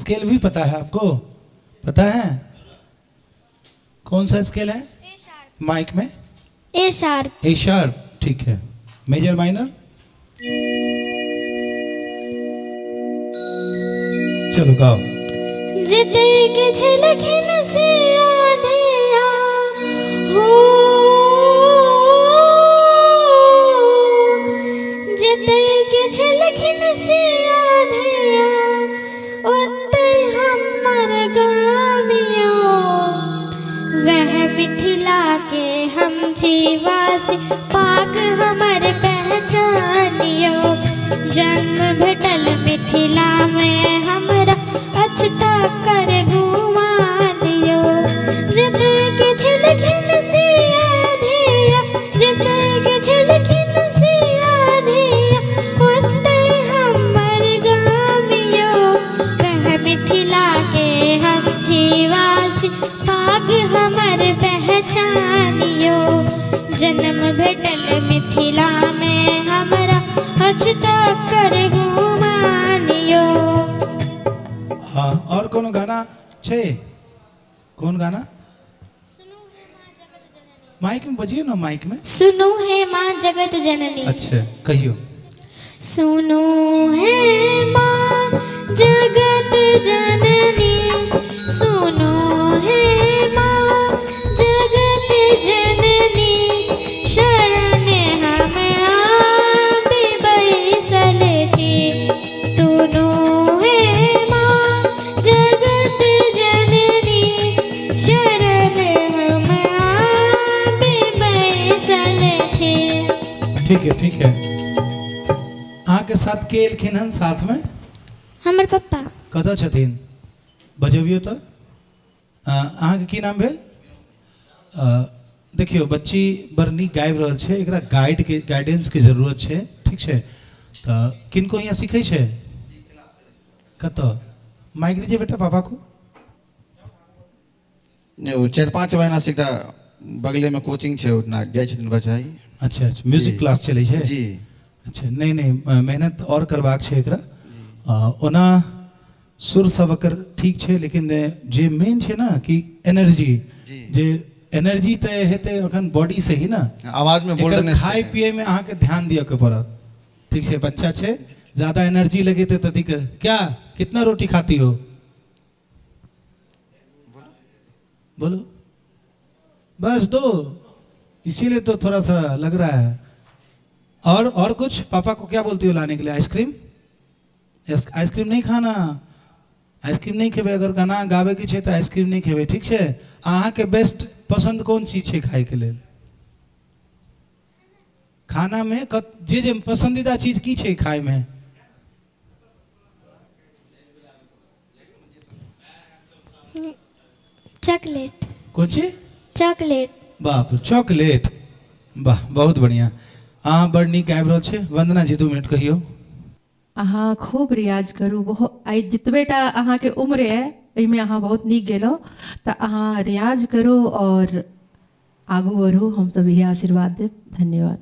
Scale भी पता है आपको? पता है कौन सा स्केल है? माइक में। ए शार्प। ए शार्प, ठीक है। मेजर माइनर, चलो गाओ। जते के छलखिन से आधिया हो, जते के छलखिन से आधिया ओते हमर गामियो, वह मिथिला के हम छी वासी, पाक हमर पहचानियो। जन्म भेटल मिथिला में हमरा, अछता कर गुमानियो। जते के छलखिन से आधिया, जते के छलखिन से आधिया ओते हमर गामियो, वह मिथिला के हम छी वासी, पाग हमर पहचानियो। जन्म भेटल मिथिला में हमरा, अछता कर गुमानियो। हाँ, और कोनो गाना छै? कौन गाना? माइक में बजिए ना, माइक में। सुनो हे माँ जगत जननी। अच्छा, कहियो। सुनो हे माँ जगत जननी, सुनो हे माँ जगत जननी, शरण हम आबि बैसल छी। सुनो हे माँ जगत जननी, शरण हम आबि बैसल छी। ठीक है, ठीक है। अहाँके साथ के एलखिन हन साथ में? हमर पप्पा। कतऽ छथिन? बजबियौ तऽ। अहाँके की नाम भेल? देखियौ, बच्ची बड़ नीक गाबि रहल छै, एकरा गाइड के, गाइडेंस के जरूरत छै, ठीक छै? तऽ किनको यहाँ सीखै छै? कतऽ? माइक दीजिए बेटा पापा को। नहि, ओ 4-5 महीना से एकटा बगले में कोचिंग छै, ओतना जाइ छथिन बच्चा ही। अच्छा अच्छा, म्यूजिक जी। क्लास चलै छै? जी। अच्छा, नहीं नहीं, मेहनत और करबाक छै एकरा। ओना सुर सब एकर ठीक छै, लेकिन जे मेन छै ना कि एनर्जी, जी। जे एनर्जी तऽ हेतै अखन बॉडी से ही ना, आवाज में एकर बोल्डनेस खाय पिए में अहाँके ध्यान दिअ के पड़त, ठीक छै? बच्चा छै, ज्यादा एनर्जी लगेतै तऽ दिक्कत। क्या कितना रोटी खाती हो? बोलो। बस दो, इसीलिए तो थोड़ा सा लग रहा है। और कुछ पापा को क्या बोलती हो लाने के लिए? आइसक्रीम? आइसक्रीम नहीं खाना, आइसक्रीम नहीं खेबै। अगर गाना गाबे के छै तऽ आइसक्रीम नहीं खेबै, ठीक छै? अहाँके बेस्ट पसंद कोन चीज छै खाय के लेल? खाना में जे जे पसंदीदा चीज की छै खाय में? चॉकलेट। कोन चीज? चॉकलेट। बाप, चॉकलेट, वाह, बहुत बढ़िया। अहाँ बड़ नीक गाबि रहल छी। वंदना जी, 2 मिनट कहियौ। अहाँ खूब रियाज करू, बहुत आइ जतबेटा अहाँके उम्र है एहिमे अहाँ बहुत नीक गेलहुँ, तऽ अहाँ रियाज करू और आगू बढ़ू, हमसब इएह आशीर्वाद देब। धन्यवाद।